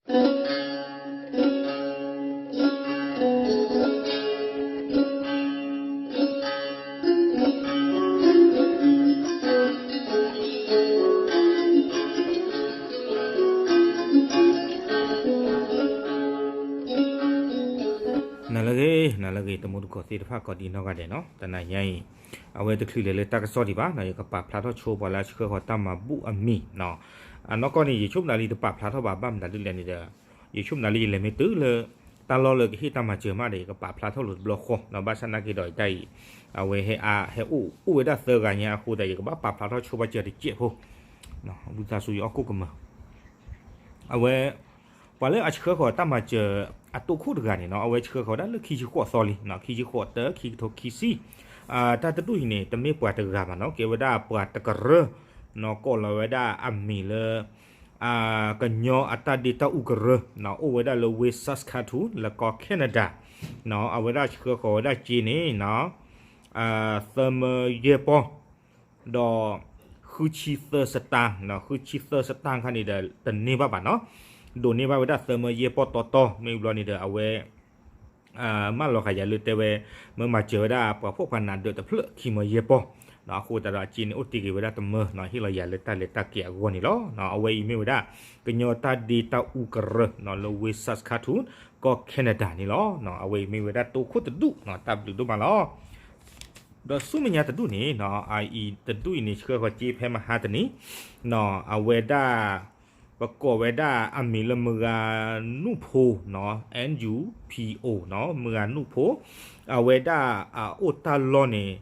နၤလၢအဂ့ၤ နၤလၢအဂ့ၤ တံၤသကိးသ့ၣ်တဖၣ်ကိးဒံနီၢ်ဂၤဒဲးနီၤ, တနၤညါအံၤ အဝဲတချုးလဲၤလၢတၢ်ကစီၣ်ဒံးဘၣ်နီၤ, ယကပာ်ဖျါထီၣ်ဆိပှၤလၢအဆှၢဃီၤတၢ်မၤဘူၣ်အမံၤနီၤ. အနီၢ်ကီၢ်န့ၣ် ယဆိကမိၣ်လၢယတပာ်ဖျါထီၣ်ဘၣ် ဘၣ်မနုၤဒ်လဲၣ်န့ၣ်ဒီး ယဆိကမိၣ်လၢယလဲၤမ့ၢ်တုၤလၢ တၢ်လီၢ်လၢကဟ့ၣ်တၢ်မၤစၢၤမးဒီး ယကပာ်ဖျါထီၣ်လိာ်တဘျီဃီနီၤ, ဘၣ်ဆၣ်နာ်က့ဒီးတၢ်အံၤ အဝဲဟဲအါ ဟဲအိၣ်အိၣ်ဝဲဒၣ်သၢဂၤညါအဃိသတး ယကဘၣ်ပာ်ဖျါထီၣ်ဆိဘၣ်စၢၤတစဲးဖိ ဝံသးစူၤယအီၣ်ကိၣ်ကမၢ အဝဲ ပှၤလၢအဆှၢဃီၤတၢ်မၤစၢၤအတိၢ်ခိၣ်တဂၤန့ၣ်နီၤ, အဝဲဆှၢဃီၤဝဲဒၣ်လၢခံဆံဃိးသီလံ, ခံဆံဃိးတၢ ခံကထိခံဆံ, တၢ်တဒူၣ်အံၤန့ၣ် တမ့ၢ်ပှၤတဂၤဘၣ်နီၤ, ကဲဝဲဒၣ်ပှၤတကရၢနီၤ, ကိးလီၤဝဲဒၣ်အမံၤလၢ ကညီအတၢ်ဒ့တၢ်အူကရၢနီၤ, အိၣ်ဝဲဒၣ်လၢဝ့ၢ် Saskatoon လၢကီၢ် Canada နီၤ, အဝဲဒၣ်ဆှၢဃီၤဝဲဒၣ်စ့န့ၣ်နီၤ သၢမၢယဲၢ်ပီၢ် ဒီး ဃုဆံသၢစတၢၢ်နီၤ, ဃုဆံသၢစတၢၢ်ခါန့ၣ်ဒီး တန့ၢ်ဘၣ်ဘၣ်နီၤ, ဒိးန့ၢ်ဘၣ်ဝဲဒၣ်သၢမၢယဲၢ်ပီၢ်တီတီ, မ့ၢ်ဘျီန့ၣ်ဒီး အဝဲ မၢလီၤဃာ်ယၤလၢတဲဝဲ မၢမၤစၢၤဝဲဒၣ်ပှၤဖှီၣ်ပှၤနးဒၢးတဖျၢၣ်ခံမၢယဲၢ်ပီၢ်နီၤ, အဃိသတးဒီးအစ့န့ၣ်အိၣ်တ့ၢ်က့ၤဝဲဒၣ်တမၢနီၤ, ဟ့ၣ်လီၤယၤလၢတၢ်လဲၤတၢ်က့ၤအဂီၢ်န့ၣ်လီၤ. အဝဲအံၤမ့ၢ်ဝဲဒၣ် ကညီတၢ်ဒ့တၢ်အူကရၢနီၤ, လၢဝ့ၢ် Saskatoon ကီၢ် Canada န့ၣ်လီၤ. အဝဲအံၤမ့ၢ်ဝဲဒၣ်တိၢ်ခိၣ်တဒူၣ်နီၤ, တၢ်ဘျုးဒိၣ်မးလီၤ. ဒီးဆူမဲာ်ညါတဒူၣ်န့ၣ်နီၤ, အအံၤတဒူၣ်အံၤန့ၣ် ဆှၢဃီၤစ့ဖဲမဟါတနံၤနီၤ, အဝဲဒၣ် ပကိးဝဲဒၣ်အမံၤလၢမုၢ်ဂၤနူၣ်ဖိနီၤ, N U P O နီၤ, မုၢ်ဂၤနူၣ်ဖိ, အဝဲဒၣ်အအိၣ်တၢ်လီၢ်န့ၣ်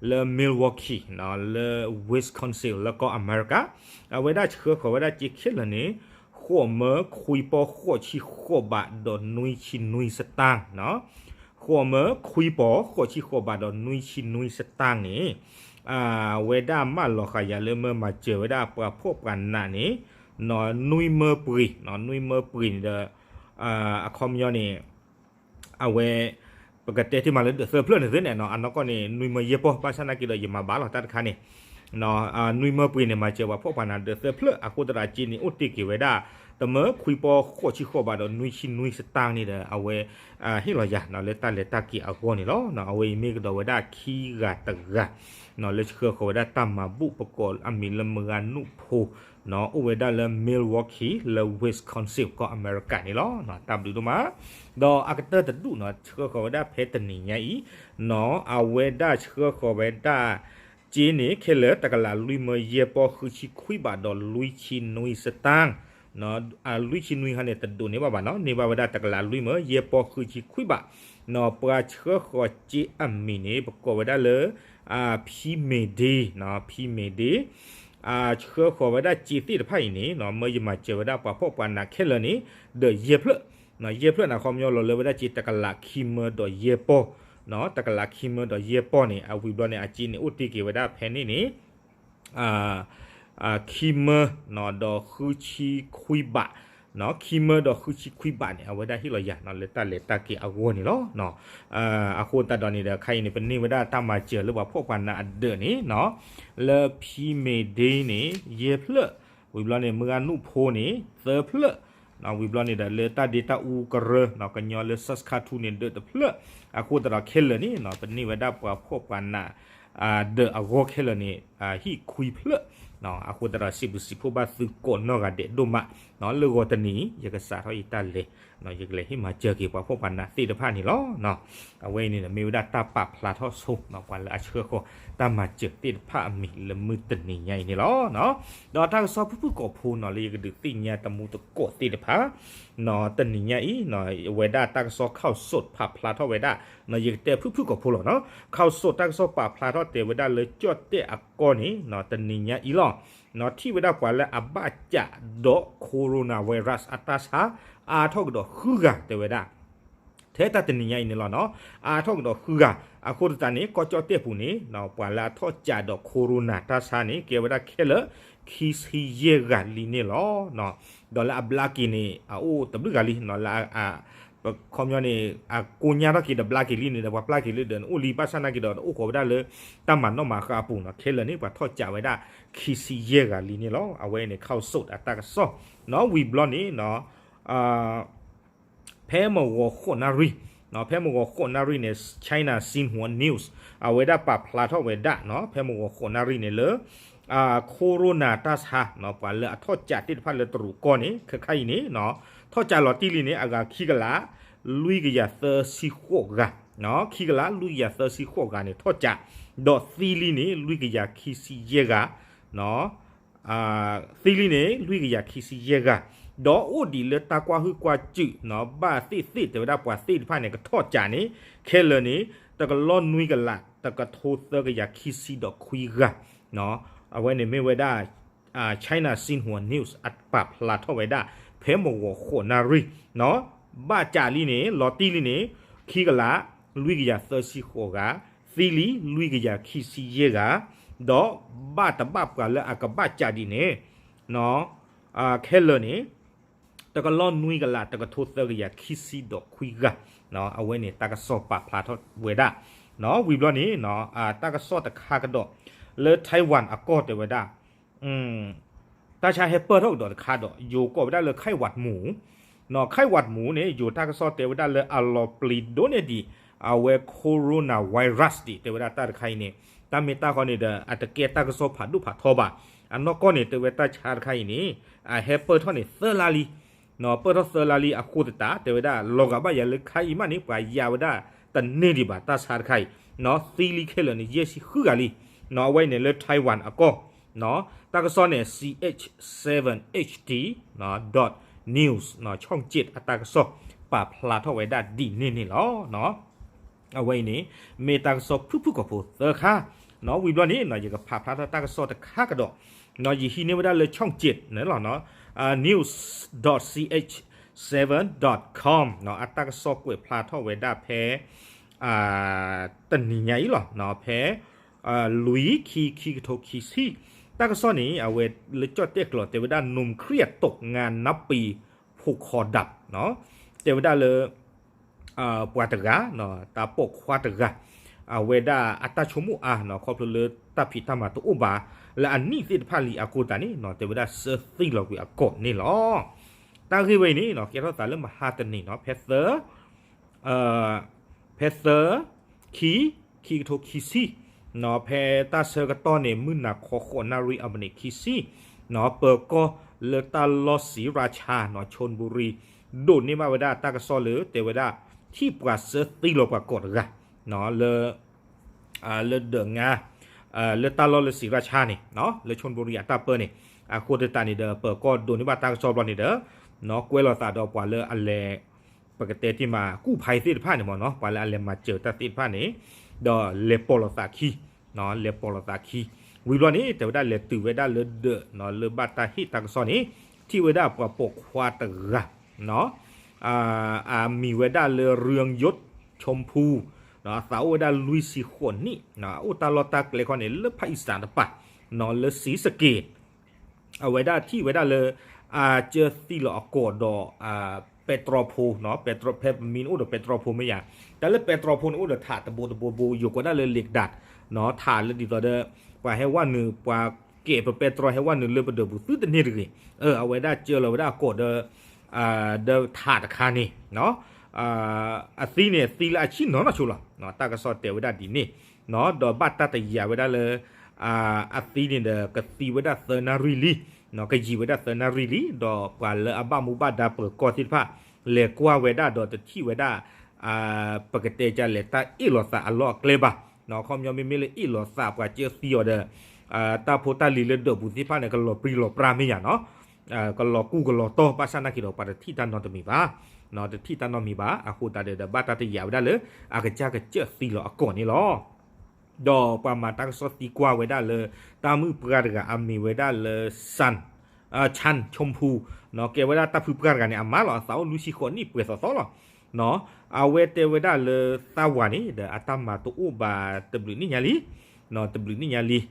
လၢ Milwaukee နီၤ, လၢ Wisconsin လၢကီၢ်အမဲရကၤ, အဝဲဒၣ်ဆှၢဃီၤဝဲဒၣ်စ့ခဲလၢာ်န့ၣ် ဃိးမၢခွံပီၢ်ဃိးဆံဃိးဘးဒီးနွံဆံနွံစတၢၢ်နီၤ, ဃိးမၢခွံပီၢ်ဃိးဆံဃိးဘးဒီးနွံဆံနွံစတၢၢ်န့ၣ် အဝဲဒၣ်မၢလီၤဃာ်ယၤလၢမၢမၤစၢၤဝဲဒၣ်ပှၤဖှီၣ်ပှၤနးန့ၣ် နီၤ, နွံမၢပှ့ၤ, နွံမၢပှ့ၤန့ၣ်ဒီး အခီပညီန့ၣ် အဝဲ ပကတဲတ့ၢ်မးလၢဒၢးသၢဖျၢၣ်န့ၣ်သ့န့ၣ်နီၤ, အနီၢ်ကီၢ်န့ၣ် နွံမၢယဲၢ်ပီၢ်, ဘၣ်ဆၣ်နာ်က့ဒီးယမၤဘၣ်လီၤတၢ်တခါန့ၣ် နွံမၢပှ့ၤန့ၣ် မၤစၢၤပှၤဖှီၣ်ပှၤနးဒၢးသၢဖျၢၣ်, အဃိသတးဒီးအစ့န့ၣ်အိၣ်တ့ၢ်က့ၤဝဲဒၣ် တမၢခွံပီၢ်ဃိးဆံဃိးဘးဒီးနွံဆံနွံစတၢၢ်န့ၣ်ဒီး အဝဲ ဟ့ၣ်လီၤယၤနီၤ လၢတၢ်လဲၤတၢ်က့ၤအဂီၢ်န့ၣ်လီၤ. အဝဲအံၤမ့ၢ်ကဒီးဝဲဒၣ်ခံဂၤတဂၤ နီၤ လၢဆှၢဃီၤဝဲဒၣ်တၢ်မၤဘူၣ် ပကိးအမံၤလၢမုၢ်ဂၤနူၣ်ဖိ နီၤ အိၣ်ဝဲဒၣ်လၢ Milwaukee လၢ Wisconsin ကီၢ်အမဲရကၤန့ၣ်လီၤ. တၢ်ဘျုးဒိၣ်မး. ဒီးအကတၢၢ်တဒူၣ်နီၤ ဆှၢဃီၤဝဲဒၣ်ဖဲတနံၤညါအံၤ နီၤ အဝဲဒၣ်ဆှၢဃီၤဝဲဒၣ် စ့န့ၣ် ခဲလၢာ်တကလးလွံၢ်မၢယဲၢ်ပီၢ်ဃုဆံခွံဘးဒီးလွံၢ်ဆံနွံစတၢၢ် လွံၢ်ဆံနွံခါန့ၣ် တဒိးန့ၢ်ဘၣ်ဘၣ်နီၤ န့ၢ်ဘၣ်ဝဲဒၣ်တကလးလွံၢ်မၢယဲၢ်ပီၢ်ဃုဆံခွံဘး နီၤ ပှၤဆှၢဃီၤစ့အမံၤန့ၣ် ပကိးဝဲဒၣ်လၢ ဖံမ့ၤဒ့ နီၤ ဖံမ့ၤဒ့ ဆှၢဃီၤဝဲဒၣ်စ့သ့ၣ်တဖၣ်အံၤန့ၣ် မၢယမၤစၢၤဝဲဒၣ်ပှၤဖှီၣ်ပှၤနးခဲလၢာ်န့ၣ် ဒီးယဲၢ်ဖျၢၣ် ယဲၢ်ဖျၢၣ်န့ၣ် အခီပညီလီၤလၢဝဲဒၣ်စ့တကလးခံမၢဒီးယဲၢ်ပီၢ် တကလးခံမၢဒီးယဲၢ်ပီၢ်န့ၣ် အဝံၤဘျီန့ၣ် အစ့န့ၣ် အိၣ်တ့ၢ်က့ၤဝဲဒၣ်ဖဲန့ၣ်န့ၣ် ခံမၢ ဒီးဃုဆံခွံဘး ခံမၢဒီးဃုဆံခွံဘးန့ၣ် အဝဲဒၣ်ဟ့ၣ်လီၤယၤ လၢတၢ်လဲၤတၢ်က့ၤအဂီၢ်န့ၣ်လီၤ. အဃိသတးဒီးန့ၣ်ဒီး ခဲအံၤန့ၣ် ပန့ၢ်ဝဲဒၣ်တၢ်မၤစၢၤလၢပှၤဖှီၣ်ပှၤနးအဒၢးန့ၣ် လၢဖံမ့ၤဒ့န့ၣ် ယဲၢ်ဖျၢၣ် ဝံၤဘျီန့ၣ် မုၢ်ဂၤနူၣ်ဖိန့ၣ် သၢဖျၢၣ် ဝံၤဘျီန့ၣ်ဒီး လၢတၢ်ဒ့တၢ်အူကရၢ ကညီလၢ Saskatoon န့ၣ် ဒၢးတဖျၢၣ် အဃိသတးဒီးခဲလၢာ်န့ၣ် ပန့ၢ်ဝဲဒၣ်ပှၤဖှီၣ်ပှၤနး ဒၢးအဂီၢ်ခဲလၢာ်န့ၣ် ဟံၣ်ခွံဖျၢၣ် အဃိသတးဒီး စံးဘျုးစံးဖှိၣ်ဘၣ်သုကိးနီၢ်ဂၤဒဲးဒိၣ်မး လၢဂီၤတနံၤအံၤ ယကစးထီၣ်ယတၢ်လဲၤ ယကလဲၤဟ့ၣ်မၤစၢၤက့ၤပှၤဖှီၣ်ပှၤနးသ့ၣ်တဖၣ်န့ၣ်လီၤ. အဝဲအံၤန့ၣ်ဒီး မ့ၢ်ဝဲဒၣ်တၢ်ပာ်ဖျါထီၣ်ဆိ ပှၤလၢအဆှၢဃီၤတၢ်မၤစၢၤသ့ၣ်တဖၣ်အမံၤလၢမုၢ်တနံၤညါအံၤန့ၣ်လီၤ. ဒီးတၢ်ကစီၣ်ဖုၣ်ဖုၣ်ကိာ်ဖိနီၤ လၢယကဒုးသ့ၣ်ညါတမူသကိးသ့ၣ်တဖၣ် တနံၤညါအံၤ ဝဲဒၣ်တၢ်ကစီၣ် Khaosod ပာ်ဖျါထီၣ်ဝဲဒၣ် ယကတဲဖုၣ်ဖုၣ်ကိာ်ဖိလီၤနီၤ Khaosod တၢ်ကစီၣ်ပာ်ဖျါထီၣ်တဲဝဲဒၣ်လၢကၠီၣ်တဲၣ်အကီၢ်န့ၣ် တနံၤညါအံၤလီၤ ထံၣ်ဝဲဒၣ်ပှၤလၢအဘၣ်ကးဒီး coronavirus အတၢ်ဆါ အါထီၣ်ကဒီးဃုဂၤတဲဝဲဒၣ် ထဲတၢ်တနံၤညါအံၤန့ၣ်လီၤနီၤ အါထီၣ်ကဒီးဃုဂၤ အဃိသတးန့ၣ် ကီၢ်ကၠီၣ်တဲၣ်ပူၤန့ၣ် ပှၤလၢအထီၣ်ကးဒီး corona တၢ်ဆါန့ၣ် ကဲဝဲဒၣ်ခဲလၢာ် ခံဆံယဲၢ်ဂၤလံန့ၣ်လီၤ. ဒီးလၢအဘျါက့ၤန့ၣ် အအိၣ်တဘျုးဂၤလံ လၢ ပခီပညီန့ၣ် အကိညါထီၣ်က့ၤဒီးဘျါက့ၤလံန့ၣ်ဒီး ပှၤဘျါက့ၤလံဒီး နအိၣ်လံဘၣ်ဆၣ်နာ်က့ဒီး တအိၣ်ဃီၤဝဲဒၣ်လၢ တၢ်မၤနီၣ်မၤဃါအပူၤနီၤ ခဲလၢာ်န့ၣ် ပှၤထီၣ်ကးဝဲဒၣ် ခံဆံယဲၢ်ဂၤလံန့ၣ်လီၤ. အဝဲန့ၣ် Khaosod အတၢ်ကစီၣ်နီၤ ဝံၤဘျီန့ၣ်နီၤ ဖဲမုၢ်ဂီၤဃိးနၣ်ရံၣ်, ဖဲမုၢ်ဂီၤဃိးနၣ်ရံၣ်န့ၣ် China Xinhua News အဝဲဒၣ်ပာ်ဖျါထီၣ်ဝဲဒၣ် ဖဲမုၢ်ဂီၤဃိးနၣ်ရံၣ်န့ၣ်လၢ Corona တၢ်ဆါ ပှၤလၢအထီၣ်ကးသ့ၣ်တဖၣ်လၢတရူးကီၢ်န့ၣ် ခဲခါအံၤန့ၣ် ထီၣ်ကးလီၤတံၢ်လံန့ၣ် အဂၤခံကလး လွံၢ်ကယၤသၢဆံဃိးဂၤ, ခံကလးလွံၢ်ကယၤသၢဆံဃိးဂၤန့ၣ်ထီၣ်ကး, ဒီးသံလံန့ၣ် လွံၢ်ကယၤခံဆံယဲၢ်ဂၤ သံလံန့ၣ် လွံၢ်ကယၤခံဆံယဲၢ်ဂၤ, ဒီးအိၣ်ဒံးလၢတၢ်ကွၢ်ဟုၣ်ကွၢ်စူၣ် ဘၣ်သ့ၣ်သ့ၣ် တဲဝဲဒၣ်ပှၤသ့ၣ်တဖၣ်န့ၣ် ကထီၣ်ကးန့ၣ် ခဲလၢာ်န့ၣ် တကလီၢ်နွံကလး တကထိသၢကယၤခံဆံဒီးခွံဂၤ, အဝဲန့ၣ်မ့ၢ်ဝဲဒၣ် China Xinhua News အပာ်ဖျါထီၣ်ဝဲဒၣ် ဖဲမုၢ်ဂီၤဃိးနၣ်ရံၣ်, ဘၣ်ကးလံန့ၣ် လီၤတံၢ်လံန့ၣ် ခံကလး လွံၢ်ကယၤသၢဆံဃိးဂၤ, သံလံ လွံၢ်ကယၤခံဆံယဲၢ်ဂၤ, ဒီးဘၣ်တဘၣ်ပှၤလၢအကဘၣ်ကးဒံးန့ၣ် ခဲလၢာ်န့ၣ် တကလီၢ်နွံကလး တကထိသၢကယၤခံဆံဒီးခွံဂၤ, အဝဲန့ၣ်တၢ်ကစီၣ်ပာ်ဖျါထီၣ်ဝဲဒၣ်, ဝံၤဘျီန့ၣ် တၢ်ကစီၣ်တခါကဒီး လၢ Taiwan အကီၢ်တဲဝဲဒၣ် တၢ်ဆါဟဲပၢၢ်ထီၣ်ကဒီးတခါဒီး ယိၤကိးဝဲဒၣ်လၢ Kaiwan မူး, Kaiwan မူးန့ၣ် ယိၤတၢ်ကစီၣ်တဲဝဲဒၣ်လၢအလီၤပျံၤဒိၣ်န့ၢ်ဒံး အဝဲ coronavirus ဒံး တဲဝဲဒၣ်တၢ်တခါအံၤန့ၣ် တၢ်မ့ၢ်တၢ်ဃီန့ၣ်ဒီး အတကဲတၢ်ကစီၣ်ဖးဒိၣ်ဖးထီဘၣ်, အနီၢ်ကီၢ်န့ၣ် တဲဝဲတၢ်ဆါတခါအံၤန့ၣ် အဟဲပၢၢ်ထီၣ်န့ၣ်သၢလါလံ ပၢၢ်ထီၣ်သၢလါလံအဃိသတး တဲဝဲဒၣ် လီၤဂာ်ဘၣ်ယၤလၢခါအံၤမးန့ၣ် ပှၤယၤဝဲဒၣ်တန့ၢ်ဒံးဘၣ်တၢ်ဆါတခါအံၤ, သံလံခဲလၢာ်န့ၣ် ယဲၢ်ဆံဃုဂၤလံ, အဝဲအံၤန့ၣ်လၢ Taiwan အကီၢ်, တၢ်ကစီၣ်န့ၣ် C H seven H D dot news ช่องเจ็ด အတၢ်ကစီၣ်ပာ်ဖျါထီၣ်ဝဲဒၣ်ဒ်န့ၣ်န့ၣ်လီၤ. အဝဲအံၤန့ၣ် မ့ၢ်တၢ်ကစီၣ်ဖုၣ်ဖုၣ်ကိာ်ဖိသၢခါ, ဝံၤဘျီန့ၣ် ယကဖးဖျါထီၣ်တၢ်ကစီၣ်တခါကဒီး, ယဟံးန့ၢ်ဝဲဒၣ်လၢ ช่องเจ็ด န့ၣ်လီၤ, news dot C H seven dot com အတၢ်ကစီၣ်ကွဲးဖျါထီၣ်ဝဲဒၣ်ဖဲ တနံၤညါအံၤလီၤ, ဖဲ လွံၢ် ခံ ခံကထိခံဆံ, တၢ်ကစီၣ်န့ၣ် အဝဲလၢကၠီၣ်တဲၣ်ကျိာ် တဲဝဲဒၣ် หนุ่มเครียดตกงานนับปี ผูกคอดับ တဲဝဲဒၣ်လၢ ပှၤတဂၤ တၢ်ပိာ်ခွါတဂၤ အဝဲဒၣ်အတၢ်ဆိကမိၣ်အါ ခီဖျိလၢတၢ်ဖံးတၢ်မၤတအိၣ်ဘၣ် လၢအနံၣ်သ့ၣ်တဖၣ်လံအဃိသတးန့ၣ် တဲဝဲဒၣ်စၢသံလီၤကွံာ်အကိာ်န့ၣ်လီၤ. တၢ်ဂ့ၢ်ဝဲအံၤန့ၣ် ကဲထီၣ်သးလၢမဟါတနံၤနီၤ ဖဲသၢ ဖဲသၢ ခံ ခံကထိခံဆံ ဖဲတၢ်ဆၢကတီၢ်န့ၣ် မုၢ်နၤခီဃိးနၣ်ရံၣ်အမံးနံးခံဆံ ပၢၤကီၢ်လၢတၢ်လီၢ်စံရၣ်ဆါ ชลบุรี ဒိးန့ၢ်ဘၣ်ဝဲဒၣ်တၢ်ကစီၣ်လၢ တဲဝဲဒၣ် ထံၣ်ပှၤစၢသံလီၤပှၤကိာ်တဂၤ လၢ လၢဒၢးငါ လၢတၢ်လီၢ်လၢစံရၣ်ဆါန့ၣ် လၢ ชลบุรี အတၢ်ပၢန့ၣ် အဃိသတးန့ၣ်ဒီး ပၢၤကီၢ်ဒိးန့ၢ်ဘၣ်တၢ်ကစီၣ်ဘျီန့ၣ်ဒီး ကွဲးလိာ်သးဒီးပှၤလၢအလဲၤ ပကတဲတ့ၢ်မး ကူၣ်ဖးသ့ၣ်တဖၣ်န့ၣ်မ့ၢ်နီၤ ပှၤလၢအလဲၤမၤစၢၤတၢ်သ့ၣ်တဖၣ်န့ၣ် ဒီးလဲၤပိာ်လိာ်သးခံ လဲၤပိာ်လိာ်သးခံ ဝံၤဘျီန့ၣ် တဲဝဲဒၣ်လဲၤတုၤဝဲဒၣ်လၢဒၢး လၢဘၣ်တၢ်ဟ့ၣ်တၢ်ကစီၣ်န့ၣ် ထံၣ်ဝဲဒၣ်ပှၤပိာ်ခွါတဂၤ အမံၤဝဲဒၣ်လၢ เรืองยศ ชมพู အသးအိၣ်ဝဲဒၣ်လွံၢ်ဆံဃိးနံၣ် အအိၣ်တၢ်လီၢ်တၢ်ကျဲခီန့ၣ် လၢဖၣ်အံၣ်စၣ်တပၤ လၢစံစက့ၣ် အဝဲဒၣ်ထံၣ်ဝဲဒၣ်လၢ အစၢသံလီၤအကိာ်ဒီး ပဲတြီဖိ ပဲတြီ ဖဲပမံၤန့ၣ်အိၣ်ဒီးပဲတြီဖိမ့ၢ်ယါ တၢ်လၢပဲတြီဖိန့ၣ်အိၣ်ဒီးထးတဘိတဘိတဘိ ယိၤကိးဒၣ်လၢ လ့းကဒါတ် ထးလၢဒ်သိးဒီး ပှၤဟဲဝဲနုာ် ပှၤကဲးပပဲတြီဟဲဝဲနုာ်လၢပဒၢးပူၤသုတန့ၢ်တဂ့ၤ အဝဲဒၣ်စၢလီၤဝဲဒၣ်အကိာ်ဒီး ဒီးထးတခါန့ၣ် အသံန့ၣ်သံလၢအဆံၣ်နီၤနီၢ်ဆိလီၤ တၢ်ကစီၣ်တဲဝဲဒၣ်ဒ်န့ၣ် ဒီးဘၣ်တၢ်တယာ်ဝဲဒၣ်လၢ အသံန့ၣ်ဒီးကသံဝဲဒၣ်သၢနၣ်ရံၣ်လံ ကယံာ်ဝဲဒၣ်သၢနၣ်ရံၣ်လံ ဒီးပှၤလၢအဘၣ်မူဘၣ်ဒါပၢၤကီၢ်သ့ၣ်တဖၣ် လဲၤကွၢ်ဝဲဒၣ်ဒီးတထံၣ်ဝဲဒၣ် ပကတဲကလဲၣ်တၢ်အ့ၣ်လိာ်သးအလီၢ်အကျဲဘၣ် ခီပညီမ့မ့ၢ်လၢအ့ၣ်လိာ်သးပှၤစၢသံအီၤဒီး တၢ်ဖိတၢ်လံၤလၢဒၢးပူၤသ့ၣ်တဖၣ်န့ၣ် ကလီၤပြံလီၤပြါမ့ၢ်ယါနီၤ ကလီၤကူကလီၤတီ ဘၣ်ဆၣ်နာ်က့ဒီး ပှၤတထံၣ်တၢ်နီတမံၤဘၣ် တထံၣ်တၢ်နီတမံၤဘၣ် အဃိသတးဒီး ဘၣ်တၢ်တယာ်ဝဲဒၣ်လၢ အကစၢ်ကစၢၢ်သံလီၤအကိာ်န့ၣ်လီၤ. ဒီးပှၤမၤတၢ်ကစီၣ်သံကွၢ်ဝဲဒၣ်လၢ တၢ်မုၣ်ပှၢ်တဂၤအမံၤဝဲဒၣ်လၢ စၣ် ဆၣ် ชมพู ကဲဝဲဒၣ်တၢ်ဖုပှၢ်တဂၤန့ၣ် အမါလီၤ အသးအိၣ်လွံၢ်ဆံဃိးနံၣ်ပှဲၤသီသီလီၤ အဝဲတဲဝဲဒၣ်လၢသးဝၤန့ၣ်ဒီး အတၢ်မၤတအိၣ်ဘၣ်တဘျုးနံၣ်ညါလံ တဘျုးနံၣ်ညါလံ ဒီး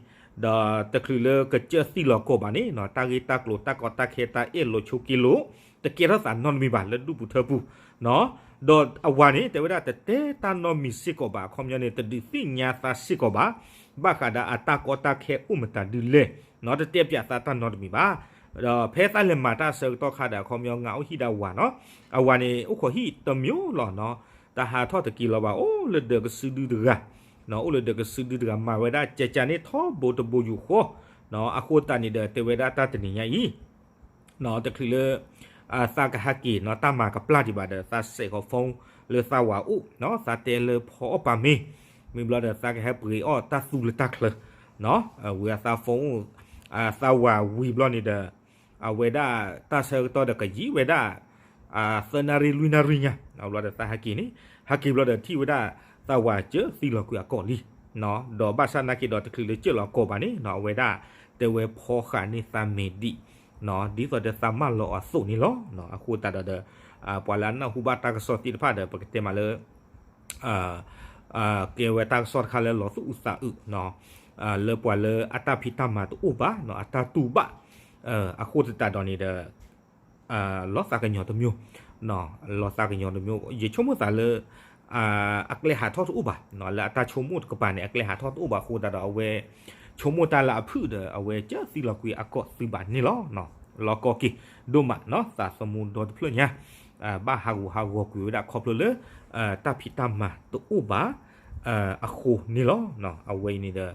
တချုးလၢကစၢၢ်သံလီၤကိာ်ဘၣ်န့ၣ် တၢ်ဂ့ၢ်တၢ်ကျိၤတၢ်ကီတၢ်ခဲတၢ်အဲၣ်လိာ်ဆိးက့လိာ် တကဲထီၣ်သးနီတမံၤဘၣ်လၢဒူၣ်ပူၤထၢပူၤ ဒီးအဝၤန့ၣ် တဲဝဲဒၣ်တတဲတၢ်နီတမံၤစ့ၢ်ကီးဘၣ် အခီပညီန့ၣ် တဒုးသ့ၣ်ညါသးစ့ၢ်ကီးဘၣ် ဘၣ်ဃးဒီးအတၢ်ကီတၢ်ခဲအိၣ်မတၤဒ်လဲၣ် တတဲပၠးသးတၢ်နီတမံၤဘၣ် ဒီးဖဲသးလဲၤမၤတၢ်ဆၢကတီၢ်ခါဒီး အခီပညီ ငါအိၣ်ဟံၣ်ဒီးအဝၤနီၤ, အဝၤန့ၣ် အိၣ်ခိးဟံၣ်တမံၤလီၤနီၤ, တၢ်ဟးထီၣ်တက့ၤလီၤဘၣ် အိၣ်လၢဒၢးကစုဒုတဂၤ, အိၣ်လၢဒၢးကစုဒုတဂၤ မၤဝဲဒၣ်ကကန့ၣ်ထီဘိတဘိယူၢ်ဃီ, အဃိသတးန့ၣ်ဒီး တဲဝဲဒၣ်တၢ်တနံၤညါအံၤ တချုးလၢ သးကဟဲက့ၤနီၤ တၢ်မၤကပျၢ်ဒံးဘၣ်ဒီး သးစဲးဃီၤ phone လၢသးဝၤအိၣ်နီၤ, သးတဲလၢဖီအီၣ်ပာ်မ့ၤ, မ့ၢ်ဘျီဒီး သးကဟဲပှ့ၤအီၣ်တၢ်သူလၢတၢ်ချၢနီၤ, ဝံၤအသး phone အိၣ် သးဝၤဝံၤဘျီန့ၣ်ဒီး အဝဲဒၣ်တၢ်ဆၢကတီၢ်ဒီးကယံာ်ဝဲဒၣ် သၢနၣ်ရံၣ်လွံၢ်နၣ်ရံၣ်ညါ, ဘျီဒီးသးဟဲက့ၤန့ၣ် ဟဲက့ၤဘျီဒီးထံၣ်ဝဲဒၣ် သးဝၤကၢသံလီၤကွံာ်အကီၢ်လံ, ဒီးဘၣ်ဆၣ်နာ်က့ဒီး တချုးလၢကၢလီၤကီၢ်ဘၣ်န့ၣ် အဝဲဒၣ်တဲဝဲဖီဃာ်န့ၢ်သးမ့ၤဒံး ဒ်သိးဒီးသးမၢလီၤအသိးန့ၣ်လီၤ. အဃိသတးဒီး ပှၤလၢအနၢ်ဟူဘၣ်တၢ်ကစီၣ်သ့ၣ်တဖၣ်ဒီး ပကတဲမးလၢ ကဲဝဲတၢ်ကစီၣ်တခါလၢလီၤသူၣ်အုးသးအုး လၢပှၤလၢအတၢ်ဖံးတၢ်မၤတအိၣ်ဘၣ် အတၢ်တူၢ်ဘၣ် အဃိသတးဒီးန့ၣ်ဒီး လီၤသးကညီၤတမံၤ လီၤသးကညီၤတမံၤ ယဆိကမိၣ်သးလၢ အကျဲဟးထီၣ်တအိၣ်ဘၣ်, လၢအတၢ်ဆိကမိၣ်တကပၤန့ၣ် အကျဲဟးထီၣ်တအိၣ်ဘၣ်အဃိသတးဒီး အဝဲဆိကမိၣ်တၢ်လၢအဖုၣ်ဒီး အဝဲကၢသံလီၤကွံာ်အကီၢ်သုဘၣ်န့ၣ်လီၤ. လီၤကီက့ၤဒိၣ်မးနီၤ သးသမူဒီတဖျၢၣ်ညါ ဘၣ်ဟးဂူာ်ဟးဂီၤကွံာ်ဝဲဒၣ်ခီဖျိလၢ တၢ်ဖံးတၢ်မၤတအိၣ်ဘၣ် အဃိန့ၣ်လီၤ. အဝဲအံၤန့ၣ်ဒီး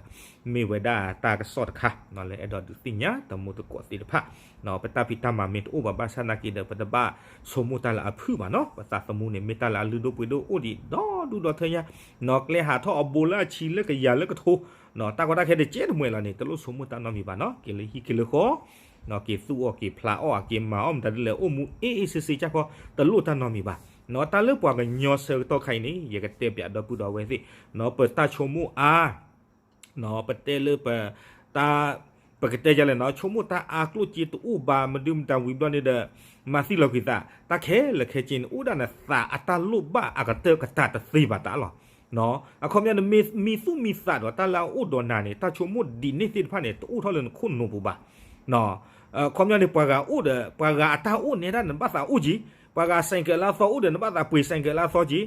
မ့ၢ်ဝဲဒၣ်တၢ်ကစီၣ်တခါ လၢအဲၣ်ဒိးဒုးသ့ၣ်ညါ တမူတကိးသ့ၣ်တဖၣ် ပတၢ်ဖံးတၢ်မၤမ့ၢ်တအိၣ်ဘၣ်ဘၣ်ဆၣ်နာ်က့ဒီး ပတဘၣ်ဆိကမိၣ်တၢ်လၢအဖုၣ်ဘၣ်နီၤ, ပသးသမူန့ၣ် မ့ၢ်တၢ်လၢအလုၢ်ဒိၣ်ပှ့ၤဒိၣ်အိၣ်ဒံးဒီဒူၣ်ဒီထၢညါ, ကျဲဟးထီၣ်အဘိလၢအဆံလၢကယၤလၢကထိ တၢ်ကီတၢ်ခဲတကဲတမှဲၤလီၤန့ၣ် တလိၣ်ဆိကမိၣ်တၢ်နီတမံၤဘၣ်နီၤ, က့ၤလၢဟံၣ်က့ၤလၢဃီ က့ၤသူၣ်အီၣ်က့ၤဖျးအီၣ် အက့ၤမၤအီၣ်မတၤဒ်လဲၣ် အိၣ်မူ အေးအေးဆေးဆေး ကၢ်ခီ တလိၣ်တၢ်နီတမံၤဘၣ်. တၢ်လၢပှၤကညီဆၢကတီၢ်ခါအံၤန့ၣ် ယကတဲပၠးဒီပုၢ်ဒီဝဲၢ်သ့ၣ် ပတၢ်ဆိကမိၣ်အါ ပတဲလၢပ တၢ် ပကတဲယလဲၣ်နီၤ ဆိကမိၣ်တၢ်အါကျိၣ်စ့တအိၣ်ဘၣ် မဒုမတၤဝံၤဘျီန့ၣ်ဒီး မၤသံလီၤကွံာ်သး တၢ်ခဲလၢာ်ခဲဆ့န့ၣ် အိၣ်ဒၣ်နသးအတၢ်လိၣ်ဘၣ်အကတၢၢ်ကတၢၢ်တသ့ဘၣ်တၢ်လီၤ. အခီပညီန့ၣ် မံသူၣ်မံသးဒီးတၢ်လၢအအိၣ်ဒီးနၤန့ၣ် တၢ်ဆိကမိၣ်ဒ်န့ၣ်သ့ၣ်တဖၣ်န့ၣ် တအိၣ်ထီၣ်လၢနခိၣ်နူာ်ပူၤဘၣ်. အခီပညီန့ၣ် ပှၤဂၤအိၣ်ဒီး ပှၤဂၤအတၢ်အိၣ်န့ၣ်ဒၣ်နဘၣ်သးအိၣ်က့ၤ, ပှၤဂၤ ဆိုင်ကယ် လၢအသီအိၣ်ဒီး နဘၣ်သးပှ့ၤ ဆိုင်ကယ် လၢအသီက့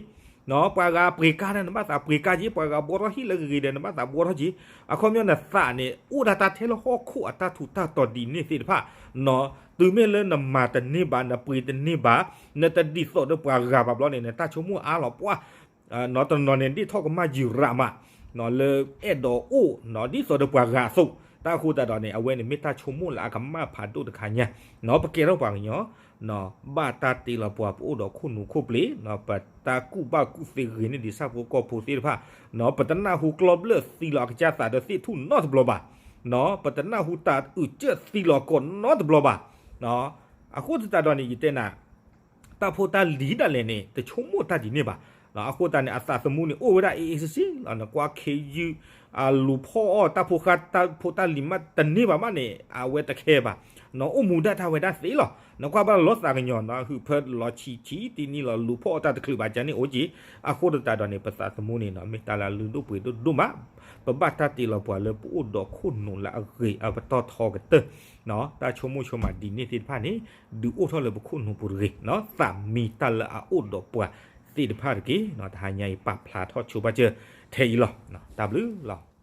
ၤ, ပှၤဂၤပှ့ၤကါဒီး နဘၣ်သးပှ့ၤကါက့ၤ, ပှၤဂၤဘှီထီၣ်ဟံၣ်လၢဂ့ၤဂ့ၤဒီး နဘၣ်သးဘှီထီၣ်က့ၤ. အခီပညီနသးန့ၣ် အိၣ်ဒၣ်တၢ်ထဲလၢဟီၣ်ခိၣ်အတၢ်ထူးတၢ်တီၤဒ်န့ၣ်သ့ၣ်တဖၣ်, တုၤမ့ၢ်လၢနမၤတန့ၢ်ဘၣ် နပှ့ၤတန့ၢ်ဘၣ် နတဒ်သိးဒီးပှၤဂၤဘၣ်ဘျီန့ၣ် နတၢ်ဆိကမိၣ်အါလီၤပှၢ် တနီၤန့ၣ် ဒ့ၣ်ထီၣ်ကမၣ်ယံာ်ရးမး လၢအဲၣ်ဒိးအိၣ် ဒ်သိးဒီးပှၤဂၤအသိး, တၢ်အဃိသတးဒီးန့ၣ် အဝဲန့ၣ်မ့ၢ်တၢ်ဆိကမိၣ်လၢအကမၣ်ဖးဒိၣ်တခါညါ, ပကဲထီၣ်ပှၤကညီ ဘၣ်တၢ်တ့လီၤပှၤ ပအိၣ်ဒီးခိၣ်နူာ်ခိၣ်ပျ့ၤ, ပတၢ်ကူၣ်ဘၣ်ကူၣ်သ့ဂ့ၤန့ၢ်ဒံးဆၣ်ဖိကီၢ်ဖိသ့ၣ်တဖၣ်, ပတနၢ်ဟူကျီဘျၢၣ်သံလီၤအကစၢ်သးဒီးသ့ၣ်ထူၣ်နီတဘျီဘၣ်, ပတနၢ်ဟူတၢ်အုၣ်ကၢၣ်သံလီၤကိးနီတဘျီဘၣ်. အဃိသတးဒီးန့ၣ် ယတဲနၤ တၢ်ဖိတၢ်လံၤဒၣ်လဲာ်န့ၣ် တဆိကမိၣ်တၢ်ဒ်န့ၣ်ဘၣ်. အဃိသတးန့ၣ် အသးသမူန့ၣ် အိၣ်ဝဲဒၣ် အေးအေးဆေးဆေး လီၤ. နကွၢ်ခ့ယုၢ် လူၤဖီၣ်အီၣ်တၢ်ဖိဃါ တၢ်ဖိတၢ်လံၤမးတန့ၢ်ဘၣ်မးန့ၣ် အဝဲတခဲဘၣ်. အိၣ်မူဒၣ်တၢ်ဝဲဒၣ်သ့လီၤ. နကွၢ်ဘၣ်လီၤသးကညီၤ နဟုးဖၢလီၤဆံးဆံးတနံၤလီၤ လူၤဖီၣ်အီၣ်တၢ်တချုးဘၣ်ကန့ၣ်အိၣ်က့ၤ. အဃိသတးဒီးန့ၣ် ပသးသမူန့ၣ် မ့ၢ်တၢ်လၢအလုၢ်ဒိၣ်ပှ့ၤဒိၣ်ဒိၣ်မး, ပဘၣ်တၢ်တ့လီၤပှၤလၢပအိၣ်ဒီးခိၣ်နူာ်လၢအဂ့ၤအပတီၢ်ထီကတၢၢ် တၢ်ဆိကမိၣ်ဆိကမးဒ်န့ၣ်သ့ၣ်တဖၣ်န့ၣ် ဒုးအိၣ်ထီၣ်လၢပခိၣ်နူာ်ပူၤတဂ့ၤ, သးမံတၢ်လၢအအိၣ်ဒီးပှၤသ့ၣ်တဖၣ်တက့ၢ်. တဟါညါအံၤပာ်ဖျါထီၣ်ဆိဘၣ်စၢၤထဲအံၤလီၤ. တၢ်ဘျုးလီၤ.